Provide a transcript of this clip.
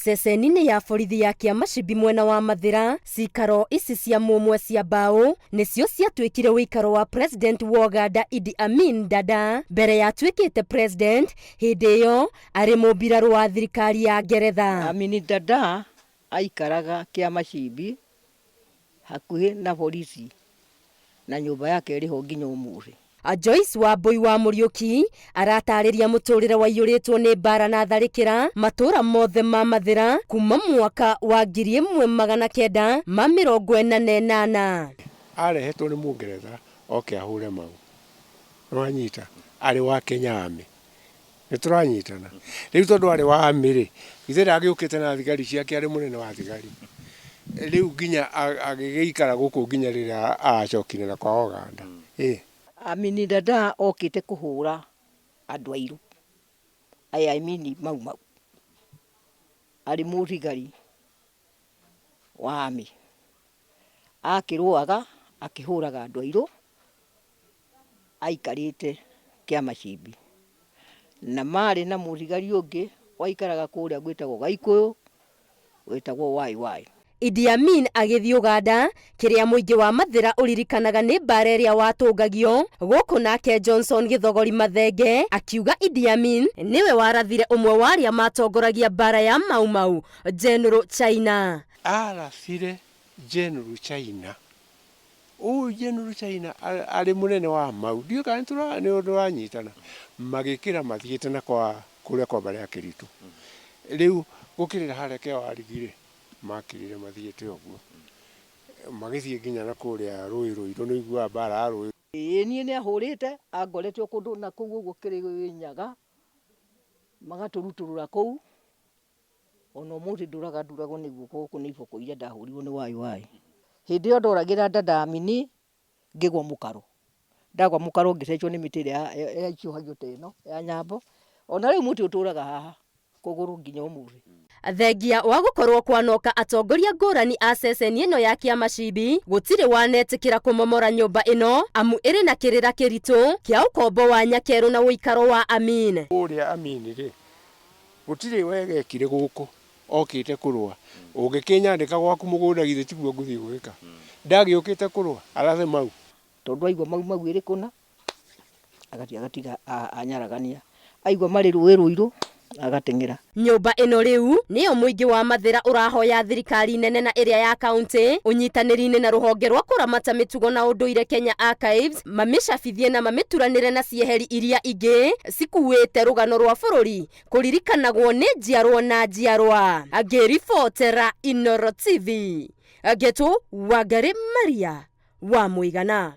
Ceceni-inĩ ya borithi ya Kĩamacimbi mwena wa Mathĩra, cikaro ici cia mũmwe cia mbaũ nĩcio ciatuĩkire ũikaro wa President wa Ũganda Idi Amin Dada mbere ya atuĩkĩte President, hĩndĩ ĩyo arĩ mũmbirarũ wa thirikari ya Ngeretha. Amini Dada aikaraga Kĩamacimbi hakuhĩ na borithi na nyũmba yake ĩrĩ ho nginya ũmũthĩ. Joyce Wambui wa Mũriũki aratarĩria mũtũrĩre waiyũrĩtwo nĩ mbara na tharĩkĩra matũra mothe ma Mathĩra kuma mwaka wa 1948. Arehetwo nĩ Mũngeretha oke ahũre Mau. Nĩwanyita? Arĩ wa Kenya Army. Nĩtũranyitana? Rĩu tondũ arĩ wa army rĩ, githĩ ndagĩũkĩte na thigari ciake arĩ mũnene wa thigari? Rĩu nginya agĩgĩikara gũkũ nginya rĩrĩa aracokire na kwa Ũganda. Ĩ. Amini Dada okĩte kũhũra andũ airũ, aya I mean Mau Mau, arĩ mũthigari wa army. Akĩrũaga akĩhũraga andũ airũ aikarĩte Kĩamacimbi. Na marĩ na mũthigari ũngĩ waikaraga kũrĩa gwĩtagwo Gaikũyũ wetagwo YY. Idi Amin agĩthiĩ Ũganda, kĩrĩa mũingĩ wa Mathĩra ũririkanaga nĩ mbara ĩrĩa watũngagio gũkũ nake Johnson Gĩthogori Mathenge akiuga Idi Amin nĩwe warathire ũmwe wa arĩa matongoragia mbara ya Mau Mau, General China. Arathire General China. Ũyũ General China arĩ mũnene wa Mau. Ndiũĩ kana nĩ tũranyitana. Magĩkĩra mathiĩte na kwa kũrĩa kwa mbarĩ ya Kĩritũ. Rĩu gũkĩrĩra harĩa kĩa Warigi rĩ, makĩrire mathiĩte ũguo. Magĩthiĩ nginya na kũrĩa Rũĩ Rũirũ, nĩ ũiguaga mbara ya Rũĩ. Ĩĩ niĩ nĩ ahũrĩte, angorete o kũndũ na kũu ũguo Kĩrĩnyaga, magatũrutũrũra kũu. Ona ũmũthĩ ndũraga nduragwo nĩ guoko gũkũ nĩ iboko iria ndahũrirwo nĩ Wai Wai. Hĩndĩ ĩyo ndoragĩra Dada Amini ngĩgwa mũkaro. Ndagwa mũkaro ngĩcecwo nĩ mĩtĩ ĩrĩa yaicũhagio ta ĩno ya nyambo. Ona rĩu mũtĩ ũtũraga haha kũgũrũ nginya ũmũthĩ. Thengia wa gũkorwo kwanoka atongoria ngũrani a ceceni ĩno ya Kĩamacimbi, gũtirĩ wanetĩkĩra kũmomora nyũmba ĩno amu ĩrĩ na kĩrĩra kĩritũ kĩa ũkombo wa nyakerũ na ũikaro wa Amin. Ũrĩa Amin rĩ, Gũtirĩ wega ekire gũkũ, okĩte kũrũa. Ũngĩkĩnyandĩka gwaku mũgũnda githĩ tiguo ngũthiĩ gwĩka? Ndagĩũkĩte kũrũa, arathe mau. Tondũ aigua mau mau ĩrĩ kũna, agathiĩ agatiga anyaragania. Aigua marĩ rũĩ rũirũ, agateng'era. Nyũmba ĩno rĩu nĩyo mũingĩ wa Mathĩra ũrahoya thirikari nene na ĩrĩa ya kauntĩ ũnyitanĩri-inĩ na rũhonge rwa kũramata mĩtugo na ũndũire Kenya Archives mamĩcabithie na mamĩturanĩre na cieheri iria ingĩ cikuĩte rũgano rwa bũrũri kũririkanagwo nĩ njiarwa na njiarwa. Ngĩribotera Inooro TV, Ngetũ Wangarĩ Maria wa Mũigana.